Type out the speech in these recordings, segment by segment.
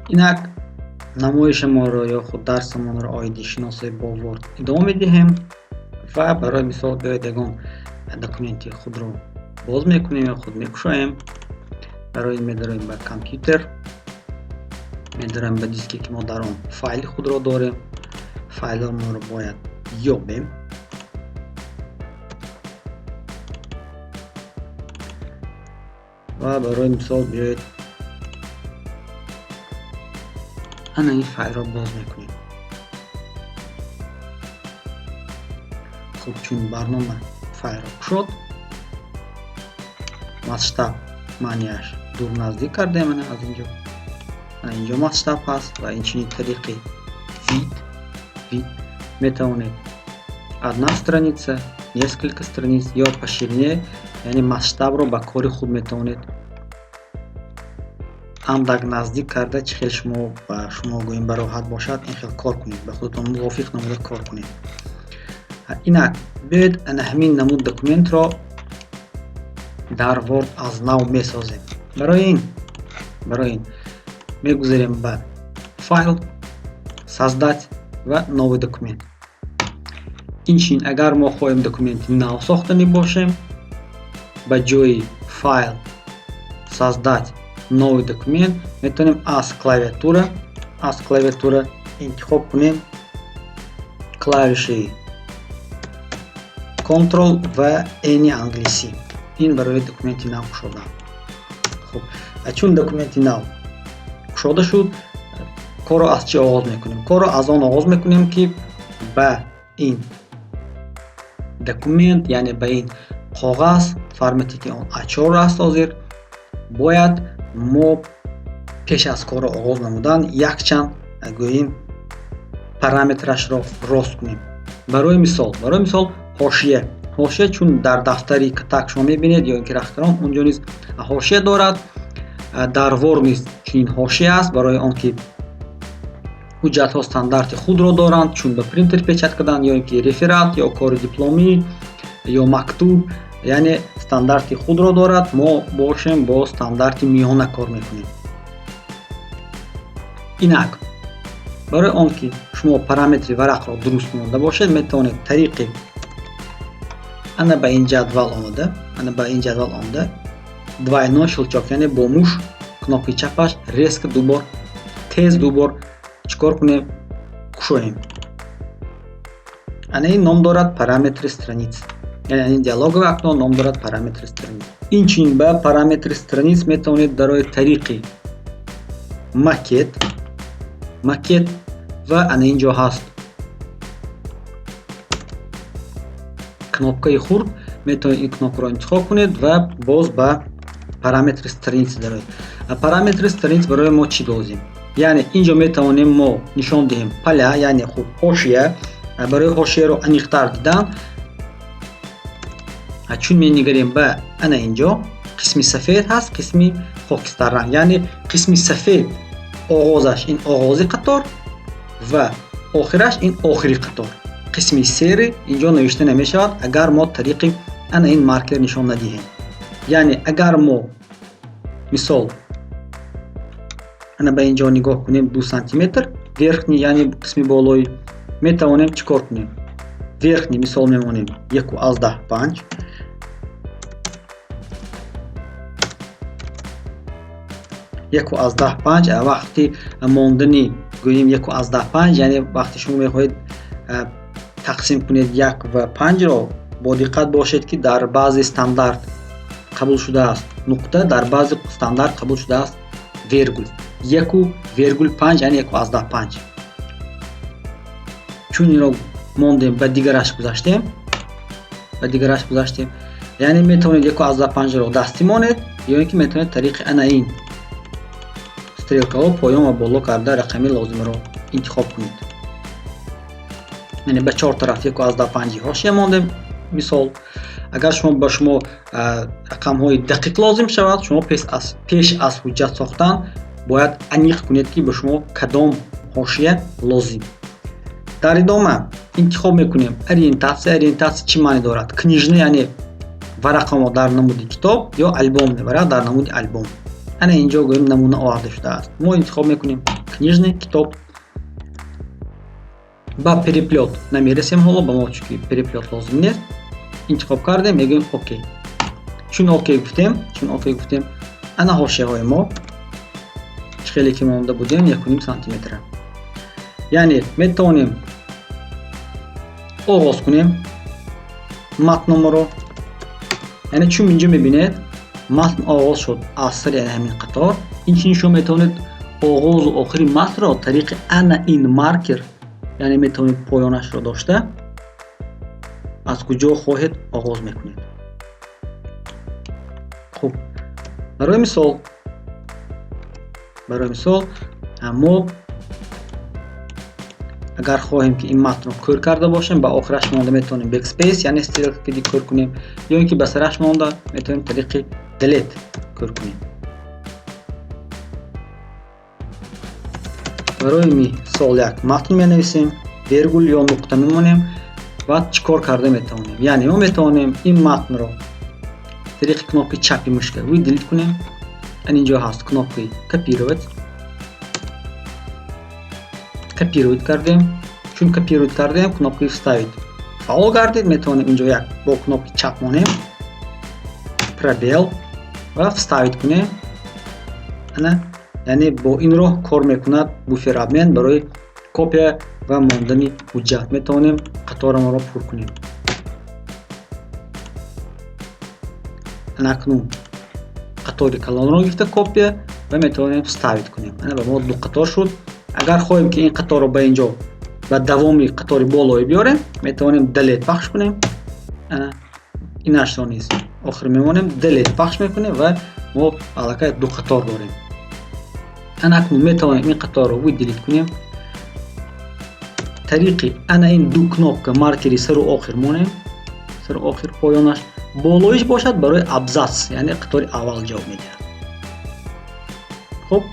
Инак намоишамонро ё худ дарсамонро оиди шиносоӣ бо Word идома медиҳем ва барои мисол биёед ягон документи худро боз мекунем ё худ мекушоем. Барои ин медароем ба компютер, медароем ба диске, ки мо дар он файли худро дорем. Файлҳоро бояд ёбем. Ва барои мисол биёед ана ин файлро боз мекунем. Хуб, чун барнома файлро кушод, масштаб маънияш дур наздик кардем, ана аз инҷо. Ана инҷо масштаб ҳаст ва инчунин тариқи вид метавонед одна страница, несколько страниц ё по ширине, яъне масштабро ба кори худ метавонед андак наздик карда, чӣ хел шумо ба шумо гӯем ба роҳат бошад, ин хел кор кунед, ба худатон мувофиқ намуда кор кунед. Инак биёед ана ҳамин намуд документро дар Word аз нав месозем. Барои ин мегузарем ба файл, создать ва новый документ. Инчунин агар мо хоҳем документи нав сохтанӣ бошем, ба ҷои файл, создать, новый документ метавонем аз клавиатура интихоб кунем клавиши Ctrl ва N англисӣ. Ин барои документи нав кушодан. Хуб, чун документи нав кушода шуд, корро аз чӣ оғоз мекунем? Корро аз он оғоз мекунем, ки ба ин документ, яъне ба ин коғаз, формате ки он А4 аст, ҳозир бояд мо пеш аз корро оғоз намудан якчанд, гӯем, параметрашро рост кунем. Барои мисол ҳошия. Чун дар дафтари катак шумо мебинед ё ин ки рахтарон, унҷо низ ҳошия дорад, дар Word низ чунин ҳошия аст, барои он ки ҳуҷҷатҳо стандарти худро доранд, чун ба принтер печать кардан ё ин ки реферат ё кори дипломӣ ё мактуб, яъне стандарти худро дорад. Мо бошем, бо стандарти миёна кор мекунем. Инак барои он ки шумо параметри варақро дуруст монда бошед, метавонед тариқи ана ба ин ҷадвал омада, двойной щелчок, яъне бо муш кнопкаи чапаш резко дубор, тез дубор чикор кунем? Кушоем. Ана ин ном дорад параметри страниц, яъне ин диалоговое окно ном дорад параметри страниц. Инчунин ба параметри страниц метавонед барои тариқи макет ва ана ин ҷо ҳаст кнопкаи хурд, метавонед ин кнопкаро интихоб кунед ва боз ба параметри страница дароед. Параметри страниц барои мо чӣ лозим? Яъне инҷо метавонем мо нишон диҳем поля, яъне хуб, ҳошия. Барои ҳошияро аниқтар дидан, чун менигарем ба ана инҷо, қисми сафед ҳаст, қисми хокистарранг, яъне қисми сафед оғозаш ин оғози қатор ва охираш ин охири қатор. Қисми серый инҷо навишта намешавад, агар мо тариқи ана ин маркер нишон надиҳем. Яъне агар мо мисол ана ба инҷо нигоҳ кунем, 2 сантиметр верхний, яъне қисми болоӣ, метавонем чӣ кор кунем? Верхний мисол мемонем 1,5, 1,5. Вақти мондани, гӯем, 1,5, яъне вақте шумо мехоҳед тақсим кунед як ва панҷро, бо диққат бошед, ки дар баъзе стандарт қабул шудааст нуқта, дар баъзе стандарт қабул шудааст вергул, 1,5, яъне 1,5. Чун инро мондем, ба дигараш гузаштем, яъне метавонед 1,5-ро дастӣ монед ё ин ки метавонед тариқи ана ин стрелкаҳо поён ва боло карда рақами лозимаро интихоб кунед. Яъне ба чор тараф 1,5-и ҳошия мондем. Мисол, агар шумо ба шумо рақамҳои дақиқ лозим шавад, шумо пеш аз ҳуҷҷат сохтан бояд аниқ кунед, ки ба шумо кадом ҳошия лозим. Дар идома интихоб мекунем ориентация. Ориентация чӣ маъне дорад? Книжный, яъне варақамо дар намуди китоб, ё альбомный, варақ дар намуди альбом. Ана инҷо гӯем намуна оварда шудааст. Мо интихоб мекунем книжный, китоб. Ба переплёт намерасем ҳоло, ба мо чунки переплёт лозим нест. Интихоб кардем, мегӯем окей. Чун окей гуфтем, чун окей гуфтем, ана ҳошияҳои мо чӣ хеле ки монда будем 1,5 сантиметра. Яъне метавонем оғоз кунем матноморо. Яъне чун инҷо мебинед, матн оғоз шуд аз сари ҳамин қатор. Инчунин шумо метавонед оғозу охири матнро тариқи ана ин маркер, яъне метавонед поёнашро дошта аз куҷо хоҳед оғоз мекунед. Хуб, барои мисол мо агар хоҳем, ки ин матнро кӯр карда бошем, ба охираш монда метавонем backspace, яъне стрелка киди кӯр кунем, ё ин ки ба сараш монда метавонем тариқи delete кӯр кунем. Барои мисол як матн менависем, вергул ё нуқта мемонем ва чӣ кор карда метавонем? Яъне мо метавонем ин матнро тариқи кнопкаи чапи мушка выделить кунем. Ан инҷо ҳаст кнопкаи копировать. Копировать кардем. Чун копировать кардем, кнопкаи вставить фаъол гардид. Метавонем инҷо як бо кнопкаи чап монем, пробел ва вставить кунем. Ана, яъне бо ин роҳ кор мекунад буфер обмен барои копия ва мондани ҳуҷҷат. Метавонем қаторамонро пур кунем. Ана акнун қатори калонро гирифта копия ва метавонем вставить кунем. Ана ба мо ду қатор шуд. Агар хоҳем, ки ин қаторро ба инҷо ба давоми қатори болоӣ биёрем, метавонем delete пахш кунем. Ана инашро низ охир мемонем, delete пахш мекунем ва мо аллакай ду қатор дорем. Ана акнун метавонем ин қаторро выделить кунем, тариқи ана ин ду кнопка маркери сару охир монем, сару охир поёнаш. Болоиш бошад барои абзац, яъне қатори аввал ҷавоб медиҳад. Хуб,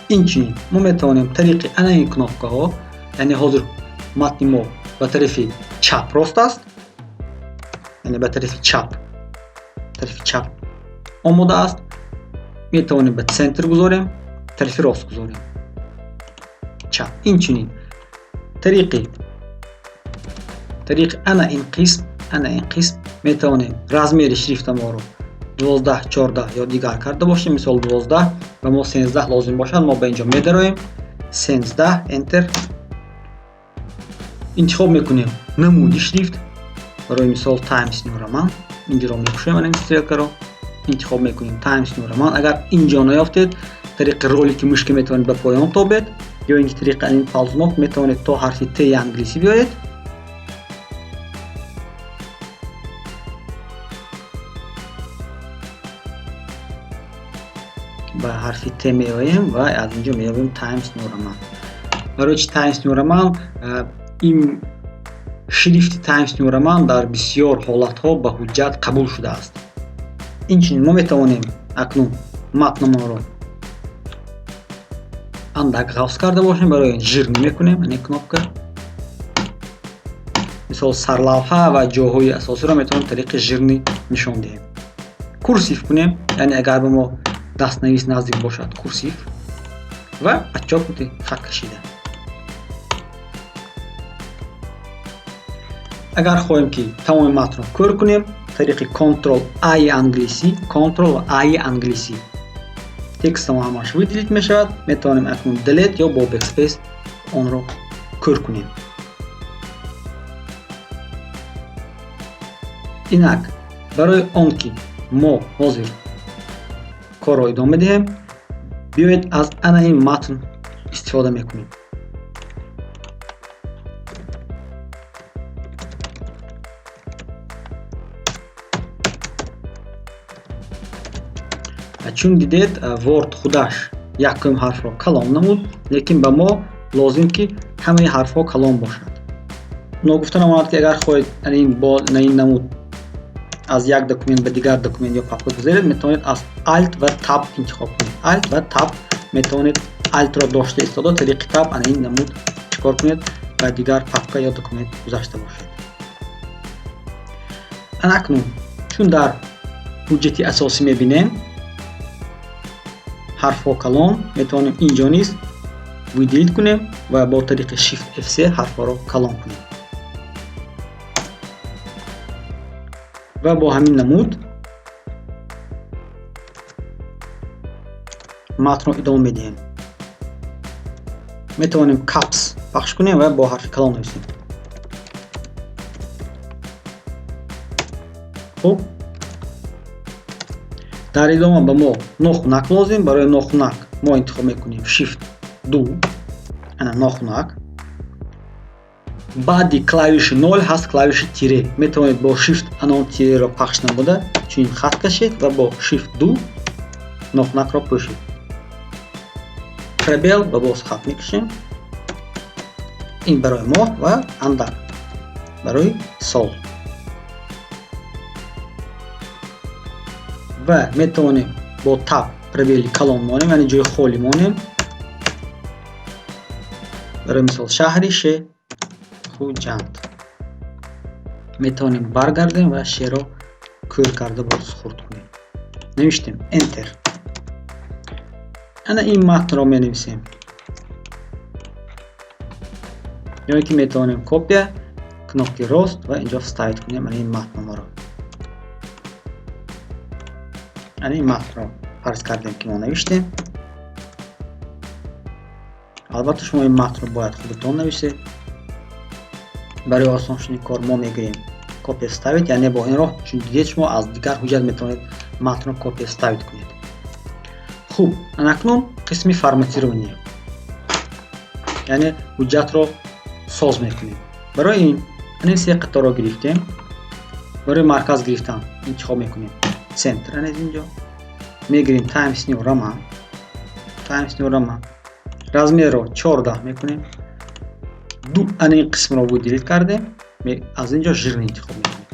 инчунин мо метавонем тариқи ана ин кнопкаҳо, яъне ҳозир матни мо ба тарафи чап рост аст, яъне ба тарафи чап омода аст, метавонем ба центр гузорем, тарафи рост гузорем, чап. Инчунин тариқи ана ин қисм метавонем размери шрифтаморо 12, 14 ё дигар карда бошем. Мисол, 12, ба мо 13 лозим бошад, мо ба инҷо медароем, 13, enter, интихоб мекунем намуди шрифт, барои мисол Times New Roman. Инҷоро мекушоем, ана ин стрелкаро интихоб мекунем, Times New Roman. Агар инҷо наёфтед, тариқи ролики мушка метавонед ба поён тобед ё ин ки тариқи ин ползунок метавонед то ҳарфи Т англисӣ биёед. Ба ҳарфи Т меоем ва аз инҷо меёбем Times New Roman. Барои чи Times New Roman? Ин шрифти Times New Roman дар бисёр ҳолатҳо ба ҳуҷҷат қабул шудааст. Инчунин мо метавонем акнун матнамонро андак ғафз карда бошем. Барои ин жирный мекунем ин кнопка. Мисол, сарлавҳа ва ҷойҳои асосиро метавонем тариқи жирный нишон диҳем. Курсив кунем, яъне агар ба мо дастнавис наздик бошад, курсив ва подчёркнутый, хат кашида. Агар хоҳем, ки тамоми матнро кӯр кунем, тариқи Ctrl A англисӣ, Ctrl A англисӣ текстамо ҳамаш выделить мешавад. Метавонем акнун delete ё бо backspace онро кӯр кунем. Инак, барои он ки мо ҳозир корро идома диҳем, биёед аз ана ин матн истифода мекунем. Чун дидед, Word худаш якум ҳарфро калон намуд, лекин ба мо лозим, ки ҳамаи ҳарфҳо калон бошад. Ногуфта намонад, ки агар хоҳед бо ин намуд аз як документ ба дигар документ ё папка гузаред, метавонед аз Alt ва Tab интихоб кунед. Alt ва Tab, метавонед Altро дошта истода, тариқи Tab ана ин намуд чӣ кор кунед, ба дигар папка ё документ гузашта бошед. Ана акнун чун дар ҳуҷҷати асосӣ мебинем, ҳарфҳо калон, метавонем инҷо низ выделить кунем ва бо тариқи Shift F3 ҳарфҳоро калон кунем. Ва бо ҳамин намуд матнро идома медиҳем. Метавонем капс пахш кунем ва бо ҳарфи калон нависем. Хуб, дар идома ба мо нохунак лозим. Барои нохунак мо интихоб мекунем Shift 2, ана нохунак. Баъди клавиши 0 ҳаст клавиши тире. Метавонед бо Shift анон тиреро пахш намуда чунин хат кашед ва бо Shift 2 нохунакро пӯшед. Пробел ба боз хат мекашем. Ин барои моҳ ва андак барои сол. Ва метавонем бо таб пробели калон монем, яъне ҷои холӣ монем. Барои мисол шаҳри Ше Хуҷанд. Метавонем баргардем ва шеро кӯр карда боз хурд кунем. Навиштем Enter. Ана ин матнро менависем. Ё ин ки метавонем копия, кнопки рост ва инҷо вставить кунем ана ин матномаро. Ана ин матнро фарз кардем ки мо навиштем. Албатта шумо ин матнро бояд худатон нависед. Барои осон шудани кор мо мегӯем копия вставить, яъне бо ин роҳ чун дидед шумо аз дигар ҳуҷҷат метавонед матнро копия вставить кунед. Хуб, анакнун қисми форматирование, яъне ҳуҷҷатро соз мекунем. Барои ин ана се қаторро гирифтем. Барои марказ гирифтан интихоб мекунем центр, ана инҷо мегирем Times New Roman, Times New Roman. Размерро 14 мекунем. Ду ана ин қисмро выделить кардем, аз инҷо жирный интихоб мекунем.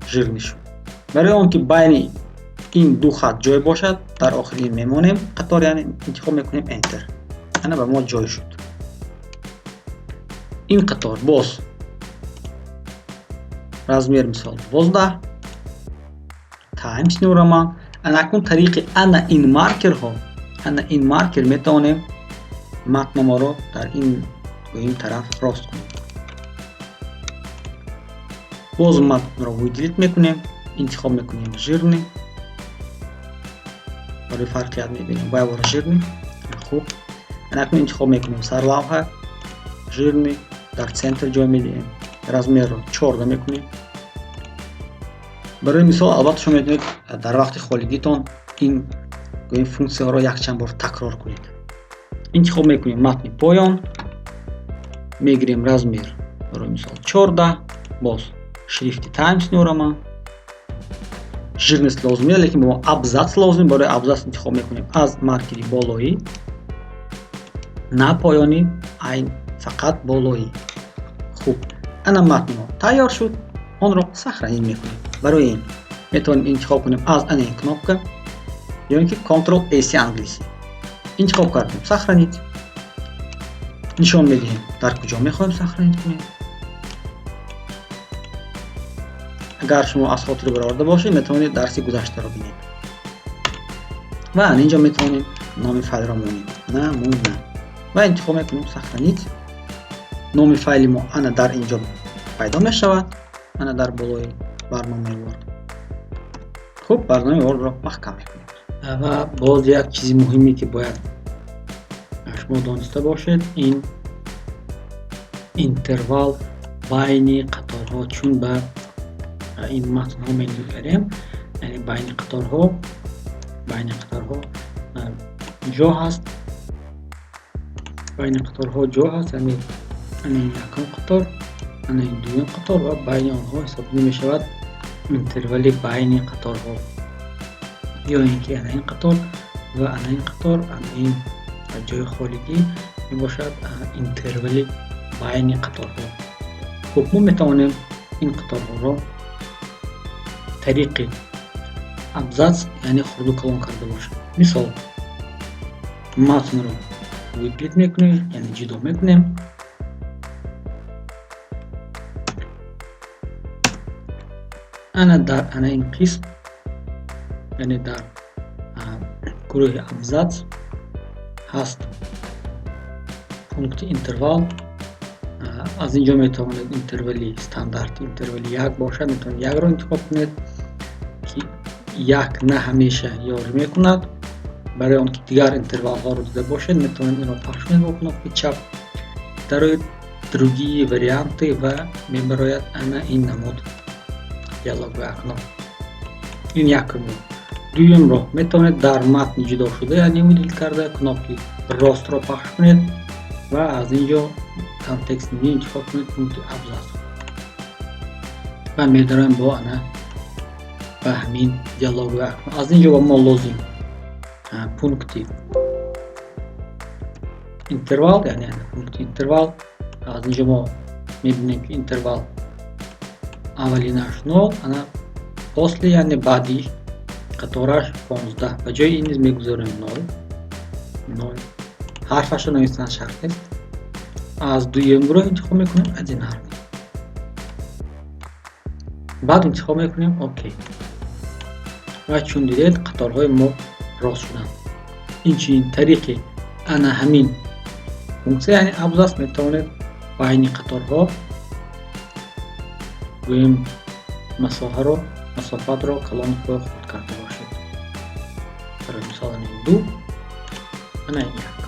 Жирный шуд. Барои он ки байни ин ду хат ҷой бошад, дар охири мемонем қатор, яъне интихоб мекунем Enter. Ана ба мо ҷой шуд. Ин қатор боз размер мисол 12 Times New Roman. Ана акнун тариқи ана ин маркерҳо, ана ин маркер метавонем матномаро дар ин гӯем тараф рост кунем. Боз матнро выделить мекунем, интихоб мекунем жирный. Барои фарқият мебинем ва бора жирный. Хуб, ана акнун интихоб мекунем сарлавҳа жирный, дар центр ҷой медиҳем. Размерро 14 мекунем. Барои мисол албатта шумо метавонед дар вақти холигитон ин гӯем функсияҳоро якчанд бор такрор кунед. Интихоб мекунем матни поён, мегирем размер барои мисол 14, боз шрифти Times New Roman. Жирность лозим нест, лекин ба мо абзац лозим. Барои абзац интихоб мекунем аз маркери болоӣ, на поёнӣ, айн фақат болоӣ. Хуб, ана матни мо тайёр шуд, онро сохранить мекунем. Барои ин метавонем интихоб кунем аз ана ин кнопка ё ин ки Ctrl S англисӣ. Интихоб кардем сохранить. Нишон медиҳем дар куҷо мехоҳем сохранить кунем. Агар шумо аз хотир бароварда бошед, метавонед дарси гузаштаро бинед. Ва ана инҷо метавонем номи файлро монем намуна ва интихоб мекунем сохранить. Номи файли мо ана дар инҷо пайдо мешавад, ана дар болои барномаи Word. Хуб, барномаи Word-ро маҳкам мекунем. Ва боз як чизи муҳиме ки бояд шумо дониста бошед, ин интервал байни қаторҳо, чун ба ин матнҳо менигарем, яъне байни қаторҳо ҷо ҳаст, байни қаторҳо ҷо ҳаст, яъне ана ин якум қатор, ана ин дуюм қатор ва байни онҳо ҳисобида мешавад интервали байни қаторҳо, ё ин ки ана ин қатор ва ана ин қатор, ана ин ҷои холигӣ мебошад интервали байни қаторҳо. Хуб, мо метавонем ин қаторҳоро тариқи абзац, яъне хурду калон карда бошем. Мисол, матнро выделить мекунем, яъне ҷудо мекунем. Ана дар ана ин қисм Яъне дар гурӯҳи абзац ҳаст пункти интервал. Аз ин ҷо метавонед интервали стандарти, интервали як бошад, метавонед якро интихоб кунед, ки як на ҳамеша ёрӣ мекунад. Барои он ки дигар интервалҳоро дида бошед, метавонед инро пахш кунед бо кнопкаи чап, дарои «Другие варианты» ва мебарояд ана ин намуд диалоговое окно. Ин якум роҳ. Дуюм роҳ: метавонед дар матни ҷудошуда, яъне выделить карда, кнопки ростро пахш кунед ва аз ин ҷо контекст меню интихоб кунед пункти абзац ва медароем бо ана ба ҳамин диалоговое окно. Аз ин ҷо ба мо лозим пункти интервал, яъне пункти интервал. Аз ин ҷо мо мебинем, ки интервал аввалинаш нол, ана после, яъне баъди қатораш 15. Ба ҷои ин низ мегузорем нол, нол. Ҳарфашро навистан шарт нест. Аз дуюм гурӯҳ интихоб мекунем одинарный, баъд интихоб мекунем окей ва чун дидед, қаторҳои мо рост шуданд. Инчунин тариқи ана ҳамин функсия, яъне абзац, метавонед байни қаторҳо, гӯем, масоҳаро, масофатро калон хурд карда бошед. Барои мисол, ана ин ду, ана ин як.